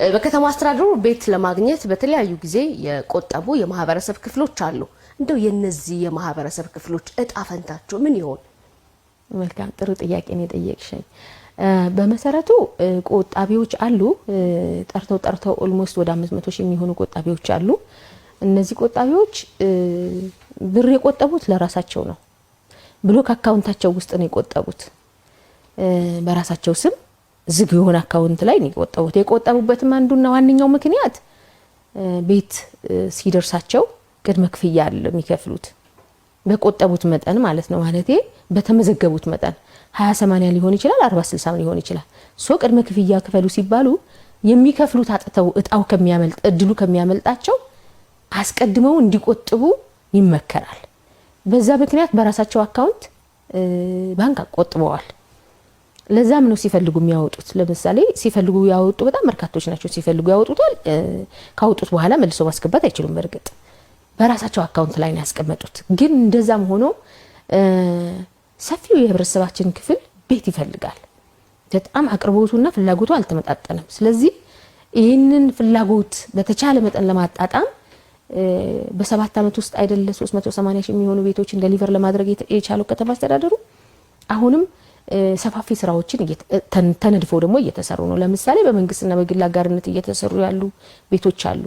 በከተማ አስተዳደሩ ቤት ለማግኘት በተለያዩ ጊዜ የቆጠቡ የማህበረሰብ ክፍሎች አሉ። እንደው የነዚህ የማህበረሰብ ክፍሎች እጣ ፈንታቸው ምን ይሆን? መልካም፣ ጥሩ ጥያቄ ነው የጠየቅሽኝ። በመሰረቱ ቆጣቢዎች አሉ። ጠርተው ጠርተው almost ወደ 500 ሺህ የሚሆኑ ቆጣቢዎች አሉ። እነዚህ ቆጣቢዎች ብር የቆጠቡት ለራሳቸው ነው። Block account ኣቸው ውስጥ ነው የቆጠቡት። በራሳቸው ስም ዝግ የሆነ account ላይ ነው የቆጠቡት። የቆጠቡበትም አንዱና ዋነኛው ምክንያት ቤት ሲደርሳቸው ቅድመ ክፍያ አለ የሚከፍሉት፣ በቆጠቡት መጠን ማለት ነው። ማለቴ በተመዘገቡት መጠን 20/80 ሊሆን ይችላል፣ 40/60 ሊሆን ይችላል። So ቅድመ ክፍያ ክፈሉ ሲባሉ የሚከፍሉት አጥተው እጣው ከሚያመልጥ፣ እድሉ ከሚያመልጣቸው አስቀድመው እንዲቆጥቡ ይመከራል። በዛ ምክንያት በራሳቸው account ባንክ ቆጥበዋል። ለዛም ነው ሲፈልጉ የሚያወጡት። ለምሳሌ ሲፈልጉ ያወጡ በጣም በርካቶች ናቸው። ሲፈልጉ ያወጡታል። ካወጡት በኋላ መልሶ ማስገባት አይችሉም። በእርግጥ በራሳቸው account ላይ ነው ያስቀመጡት። ግን እንደዛም ሆኖ ሰፊው የህብረተሰባችን ክፍል ቤት ይፈልጋል። በጣም አቅርቦቱና ፍላጎቱ አልተመጣጠንም። ስለዚህ ይህንን ፍላጎት በተቻለ መጠን ለማጣጣም በ7 ዓመት ውስጥ አይደለ 380 ሺህ የሚሆኑ ቤቶችን deliver ለማድረግ የቻለው ከተማ አስተዳደሩ? አሁንም ሰፋፊ ስራዎችን ተነድፈው ደግሞ እየተሰሩ ነው። ለምሳሌ በመንግስትና በግል አጋርነት እየተሰሩ ያሉ ቤቶች አሉ።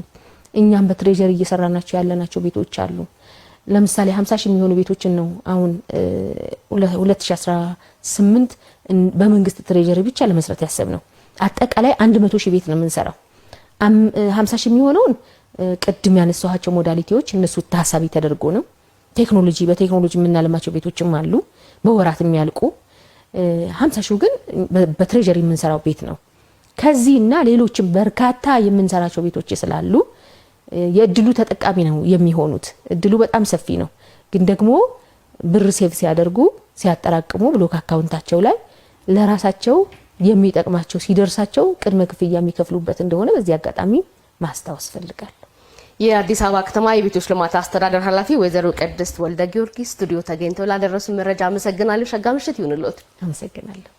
እኛም በ treasury እየሰራናቸው ያለናቸው ቤቶች አሉ። ለምሳሌ 50 ሺህ የሚሆኑ ቤቶችን ነው አሁን 2018 በመንግስት treasury ብቻ ለመስራት ያሰብነው። አጠቃላይ 100 ሺህ ቤት ነው የምንሰራው። 50 ሺህ የሚሆነውን ቅድም ያነሳኋቸው modality ዎች እነሱ ታሳቢ ተደርጎ ነው። በቴክኖሎጂ የምናለማቸው ቤቶችም አሉ በወራት የሚያልቁ። 50 ሺው ግን በ treasury የምንሰራው ቤት ነው። ከዚህና ሌሎችም በርካታ የምንሰራቸው ቤቶች ስላሉ የእድሉ ተጠቃሚ ነው የሚሆኑት። እድሉ በጣም ሰፊ ነው። ግን ደግሞ ብር save ሲያደርጉ፣ ሲያጠራቅሙ block account ኣቸው ላይ ለራሳቸው የሚጠቅማቸው ሲደርሳቸው ቅድመ ክፍያ የሚከፍሉበት እንደሆነ በዚህ አጋጣሚ ማስታወስ እፈልጋለሁ። የአዲስ አበባ ከተማ የቤቶች ልማት አስተዳደር ኃላፊ ወይዘሮ ቅድስት ወልደ ጊዮርጊስ ስቱዲዮ ተገኝተው ላደረሱ መረጃ አመሰግናለሁ። ሸጋ ምሽት ይሁንልዎት። አመሰግናለሁ።